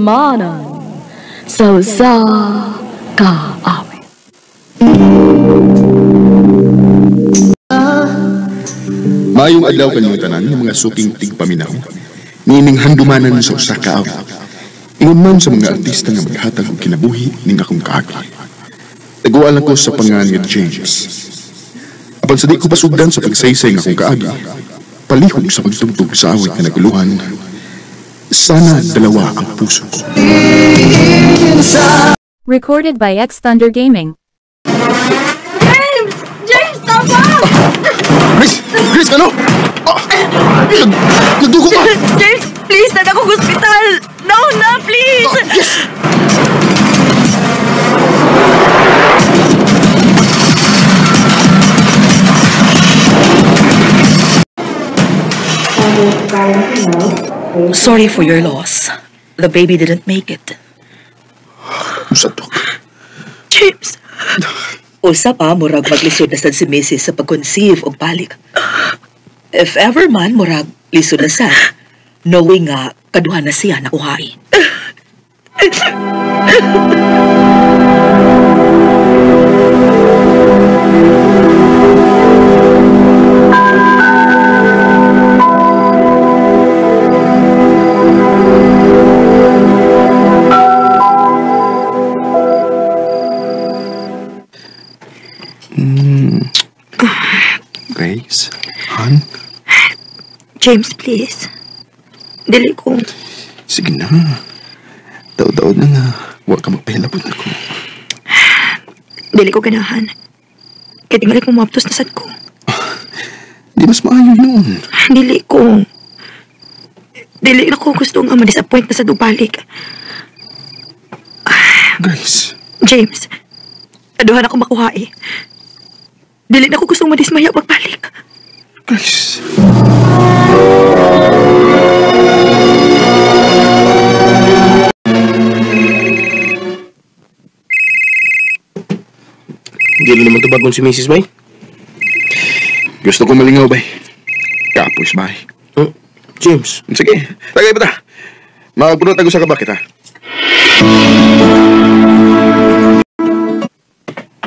Handumanan sa usa ka awit. Maayong adlaw kanyong tanan ng mga suking tigpaminaw. Niining handumanan sa usa ka awit. Ingon man sa mga artista nga maghatag og kinabuhi ning akong kaagi. Taguan ako sa pangan nga James. Apan sa di ko pasugdan sa pagsaysay nga akong kaagi, palihog sa pagtugtog sa awit nga naguluhan, sana dalawa ang puso ko. Recorded by X Thunder Gaming. James! James, tama! Grace! Grace, ano? Ah, nagdugo ka! James, please, dad ako hospital! No na, please! Ah, yes! Sorry for your loss. The baby didn't make it. Usa, Dok. James! Usa pa, murag maglisod na sad si Mrs. sa pag-conceive og balik. If ever man, murag lisod na sad, knowing nga kaduha na siya nakuhain. Grace, Han? James, please. Dili ko. Sige na. Daod-daod na nga. Huwag ka magpahilabot ako. Dili ko ganahan. Kaya tingali kong maaptos na sad ko. Di mas maayo noon. Dili ko. Dili na ko gusto nga ma-disappoint na sa dubalik. Grace. James, aduhan ako makuha eh. Dili na ko gusto madismaya pagbalik. Grace. Hindi na naman tubagon si Mrs. Bay. Gusto ko malingaw, bay. Kapoy, bay. Huh? James. Sige, tagay pa ta. Magpunot ako sa kabakit, ha?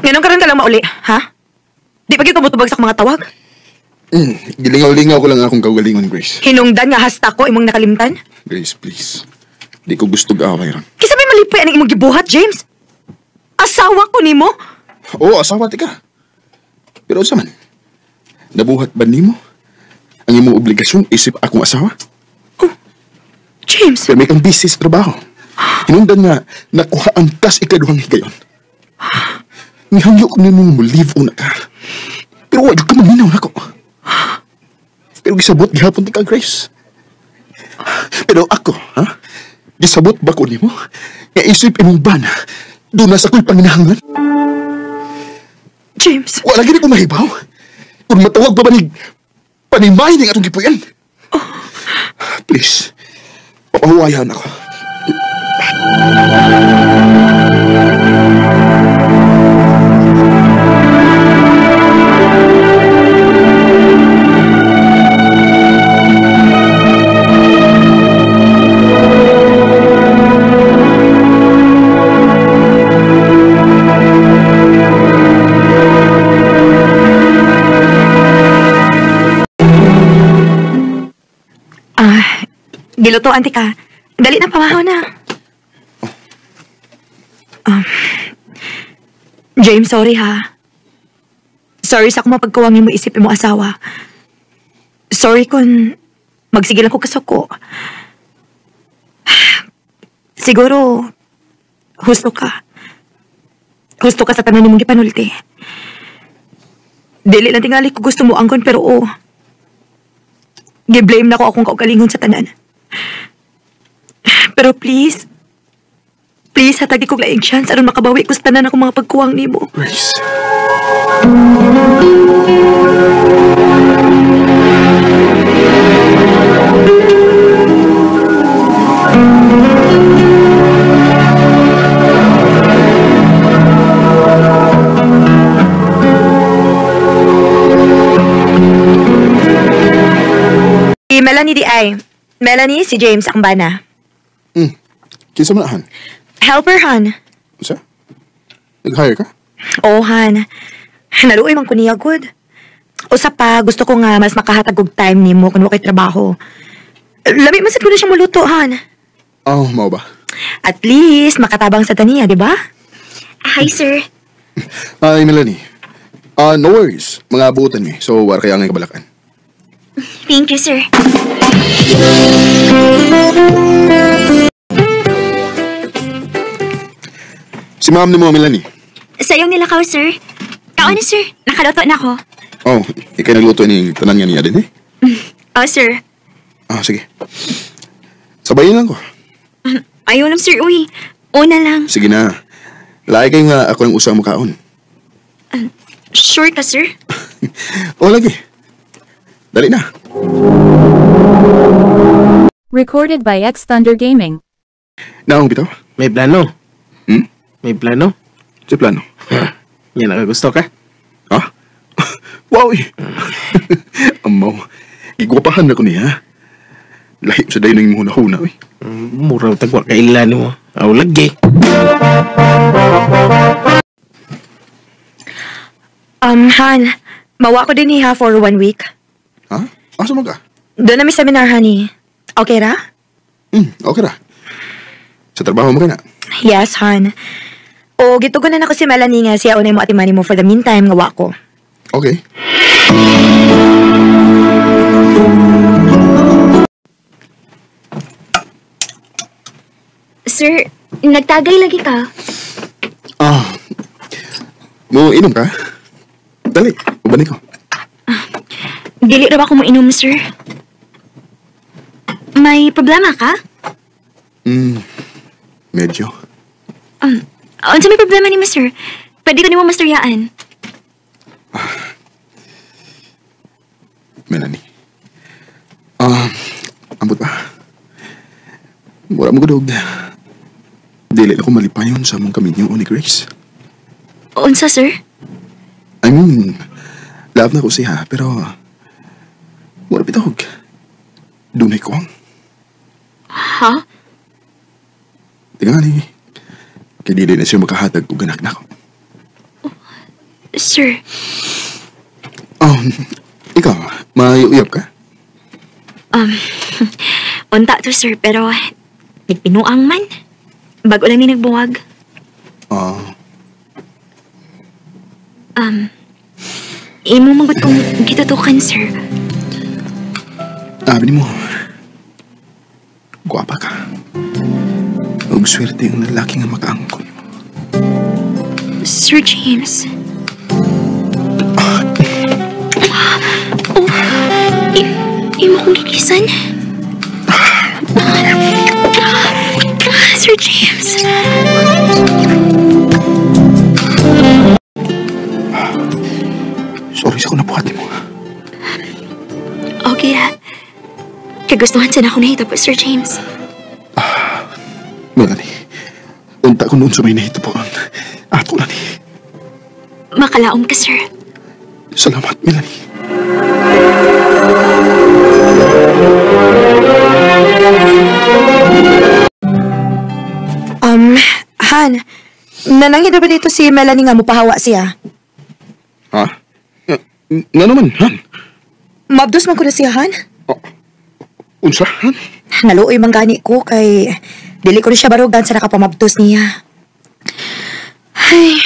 Ngayon karon ka lang mauli, ha? Di pa gyud ka motubag sa akong mga tawag? Gilingaw-lingaw ko lang akong kaugalingon, Grace. Hinungdan nga hasta ko imong nakalimtan? Grace, please. Di ko gusto gaaway ron. Kisa may malipay aning imong gibuhat, James? Asawa ko nimo? Oo, asawa ti ka. Pero unsa man? Nabuhat ba nimo ang imong obligasyon isip akong asawa? Oh, James. Pero may kang busy sa trabaho. Hinungdan nga nakuha ang tas ikaduhang higayon. Nihangyo ko nimo mo live una ka. Pero wa jud ka maminaw nako. Pero gisabot gihapon ti ka, Grace. Pero ako, ha? Gisabot ba ko nimo? Nga isip imong bana, doon na sa ako'y panginahanglan. James. Wala gini ko mahibaw. Kung matawag pa ba ni panimay ning atong gipuyan. Oh. Please, papahuwayan ako. Gilutoan ti ka. Dali na, pamahaw na. James, sorry ha. Sorry sa akong mapagkuwang mo isip mo asawa. Sorry kung magsigil ako kasuko. Siguro, husto ka. Husto ka sa tanan nimong gipanulti. Dili lang tingali ko gusto mo angkon pero oh. Gi-blame na ko akong kaugalingon sa tanan. Pero please, please hatagi ko laing chance aron makabawi ko sa tanan akong mga pagkuwang nimo. Grace. Si Melanie di ay. Melanie, si James, ang bana. Kinsa man Han? Helper, Han. Unsa? Nag-hire ka? Oo, Han. Naluoy man ko niya, good. Usa pa, gusto ko nga mas makahatag og time nimo kung wa kay trabaho. Lami man sad ko na siyang muluto, Han. Oh, mao ba? At least, makatabang sa taniya, di ba? Hi, sir. Hi, Melanie. No worries. Mga buutan mi. So, war kaya nga kabalakan. Thank you, sir. Si ma'am ni mo, Melanie. Sa iyong nilakaw, sir. Kaon na, sir. Nakaluto na ako. Oh, ikay nagluto ni tanan nga niya din eh. Oh, sir. Ah, sige. Sabayin lang ko. Ayaw lang, sir. Uy, una lang. Sige na. Lahi kayo nga ako ng usang mukaon. Sure ka, sir? Oh, lagi. Dali na. Recorded by X Thunder Gaming. Naong bitaw? May plano. Hmm? May plano? Sa plano? Yan nakagusto ka? Ha? Wow eh. Amaw. Gigwapahan na ko niya. Lahi sa dayon ng huna-huna eh. Mura tagwa kailan mo. Aw lagi. Han, mawa ko din ha for 1 week. Ha? Asa man ka? Doon na may seminar, honey. Okay ra? Okay ra. Sa trabaho mo ka na? Yes, Han. O, gitugon na nako si Melanie nga siya unay mo atimani mo for the meantime nga wa ko. Okay. Sir, nagtagay lagi ka. Ah. Mo inom ka? Dali, uban ko. Dili ra ba ako mo inom, sir? May problema ka? Medyo. Unsa may problema nimo, sir? Pwede ko nimo mastoryaan. Melanie. Ambot pa. Mura mo gudog. Dili na ko malipayon sa among kaminyo ni Grace. Unsa, sir? I mean, love na ko siya, pero mura bitog. Dunay ko ang. Ha? Tingali. Kaya dili na siya makahatag og anak na ko. Sir. Ikaw, may uyab ka? Unta to, sir, pero nagpinuang man. Bago lang ni nagbuwag. Imo manggod kong gitutukan, sir. Abi nimo. Gwapa ka. Ug swerte ang lalaki nga makaangkon nimo. Sir James. Oh, imo kong gikisan. Sir James. Sorry sa kung nabuhat mo. Okay ha. Kagustuhan sana ako nahitabo, Sir James. Melanie, unta ko noon sa may nahitabuan. Ato na ni. Makalaom ka, sir. Salamat, Melanie. Han, nanangin ba dito si Melanie nga mupahawa siya? Ha? Nga naman, Han? Mabdos man ko na siya, Han. Oh, unsa, Han? Naluoy man gani ko kay dili ko na siya barugan sa nakapamabdos niya. Ay,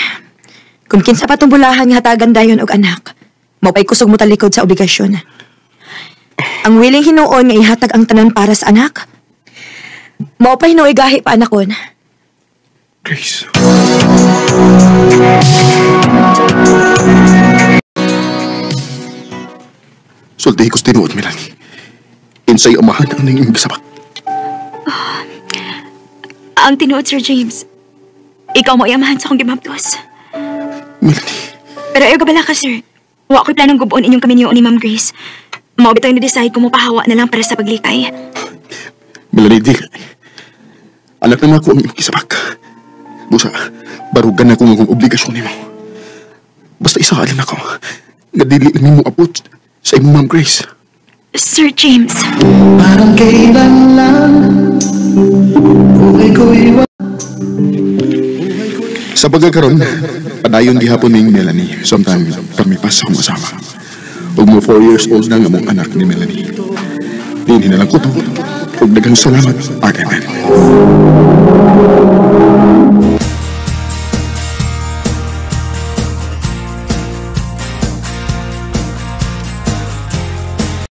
kung kinsa pa tong bulahan nga hatagan dayon og anak, maupay kusog mo talikod sa obligasyon. Ang willing hinuon nga ihatag ang tanan para sa anak, maupay hinuoy gahi pa anakon. Grace. Sultihi ko sa tinuod, Melanie. Insay amahan ang nanging gisabak. Ang tinuod, Sir James. Ikaw mo ay amahan sa akong gimabdos. Melanie. Pero ayaw gabala ka, sir. Wa ko'y planong gubuon inyong kami ni Ma'am Grace. Mao bitaw yung na-decide kung mapahawa na lang para sa paglikay. Melanie, dili. Anak na ako ang imong gisabak. Busa, barugan na kung akong obligasyon nimo. Basta isa alin ako. Nga dili na nimo abot sa imong Ma'am Grace. Sir James. Parang kailan lang buhay ko'y Sa pagkakaroon, padayon gihapon ning Melanie. Samtang kami pa sa akong asawa. Ug mo 4 years old na nga among anak ni Melanie. Dinhi na lang ko to. Ug daghang salamat, Agaman.